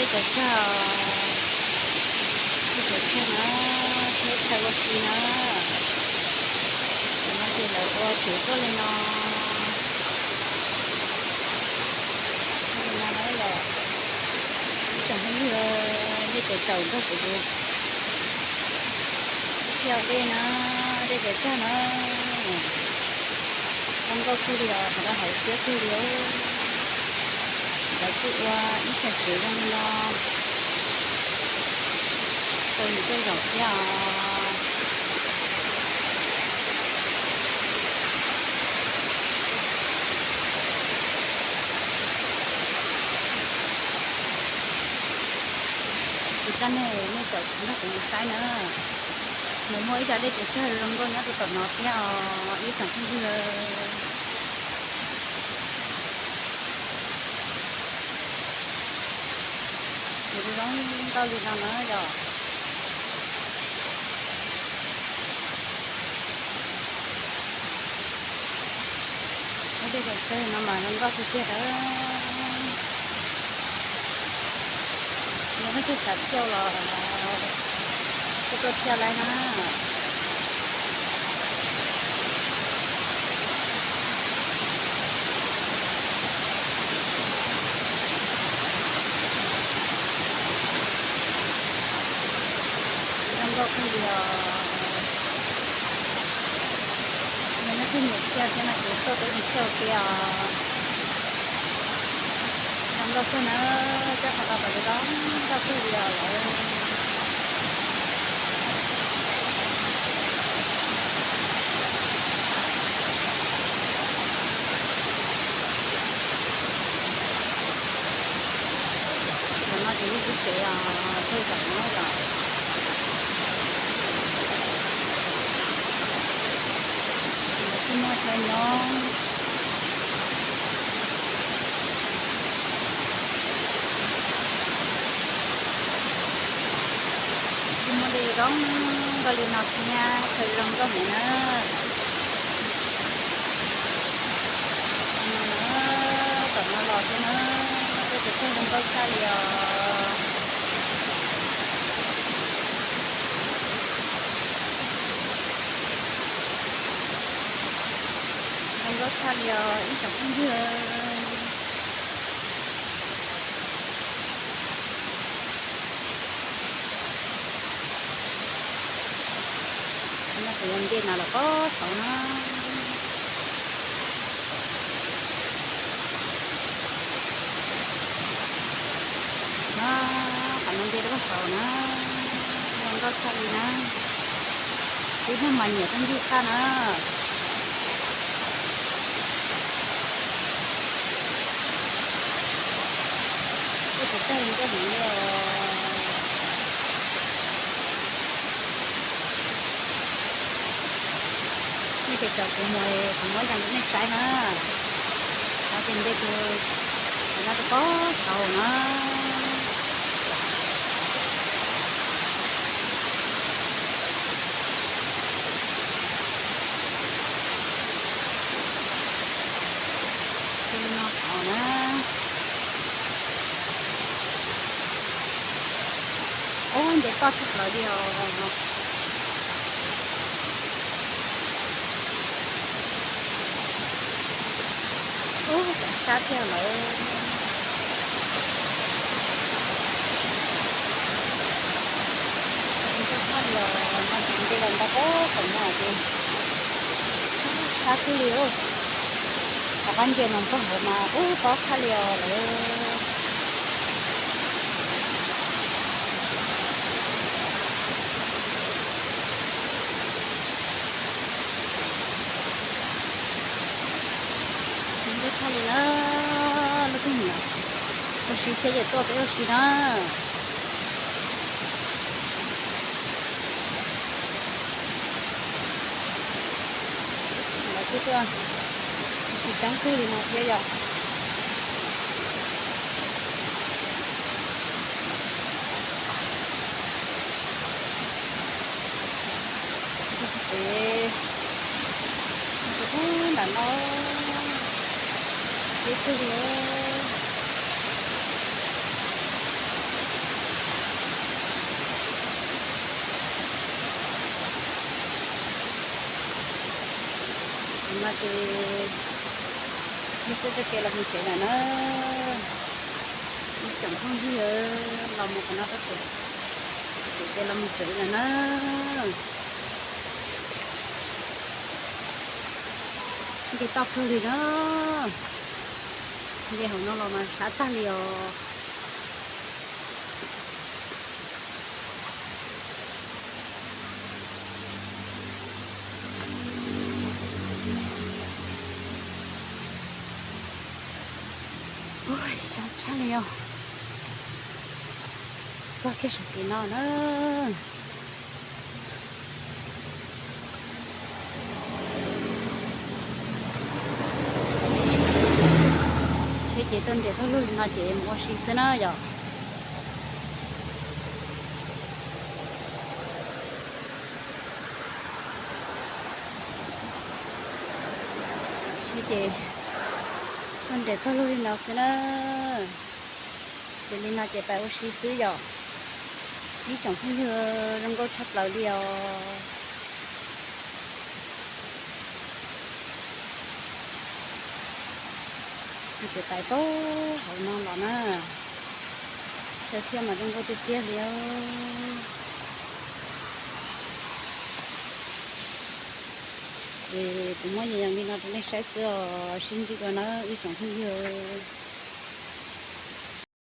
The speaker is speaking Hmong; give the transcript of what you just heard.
Dej tawm tsag, dej tawm tsag na, teb tshais ua si na. Tam no ces lawv ua kev tuaj li no. Li no na yom, ib tsoom phooj ywg, dej tawm tsaus nrog kuv tus thiaj dej na, dej tawm tsag na. Zoo nkauj kawg li os, qhov no hauv siab kawg li os. Lawv kuj ua ib txhais kev zoo li no rau yus tej zaum thiab os. Kuv coj nej, nej caum kuv nrog kuv mus saib na. Nws muaj ib co dej tawm tsag zoo nkauj nyob rau tom no thiab os ib tsoom phooj ywg. Nws zoo nkauj li no na yom. Ua dej tawm tsag no mas zoo nkauj tiag tiag na. Yog leej twg xav thiaj los kuj tuaj thiaj lawm na. Zoo nkauj kawg li os. Yog leej twg nyiam thiaj thiab no ces tuaj peb mus thiaj ua ke os. Zoo nkauj kawg na, cov qhov no kom zoo nkauj kawg li os lawm. Tam no ces lub tsev os, tej zaum no yom, tsis muaj chaw nyob. Tsis muaj dej zoo nkauj li no thiab, chaw zoo nkauj heev na. Tam no na, tom no los thiab na, dej tawm tsag zoo nkauj tshaj li os. Zoo nkauj tshaj li os ib tsoom phooj ywg. Qhov no kuv yuav nce no los pob saud na. No, qhov no nce rau pob saud na, zoo nkauj tshaj li na. Tib neeg mas nyiam tuaj ncig tshaj na. Dej tawm tsag zoo nkauj heev li os. Nej ces caum kuv mus, kuv muab coj rau nej saib na. Qhov ces nce tus, qhov no rau pob saud na. Li no hauv na. Ub, nce toj tshaj plaws li os. Ub, sab tiag lawm. Zoo nkauj tshaj li os, no ces nce los ntau pob saum no ces sab kawg li os. Rov qab nce mus puag hauv mas ub, pob tshaj li os lawm. Zoo nkauj tshaj li na, leej twg nyiam ua si thiab ces tuaj peb ua si na. Lawv kuj tuaj ua si coob kawg li no thiab yom. Txog txoj kev, txog kev pub nram no, deb kawg li. No ces yog txoj kev los mus tsev lawm na. Ib tsoom phooj ywg, los mus qhov no tab sis txoj kev los mus tsev lawm na. Nce toj kawg li na. Nce hauv no los mas sab tag li os. Ua, xyov tshaj li os. Txog kiag saum kev no na. Tsheb ces tuaj nres pawg lug li no ces mus ua si xwb na yom. Tsheb ces tuaj nres pawg lug li no xwb na. Ces li no ces pais ua si xwb yom. Ib tsoom phooj ywg, zoo nkauj tshaj plaws li os. Ces pais puag hauv no los na. Saib thiab mas zoo nkauj tiag tiag li os. Ces kuv muab yoos yoos li no rau nej saib xwb os, sib ntsib dua na ib tsoom phooj ywg.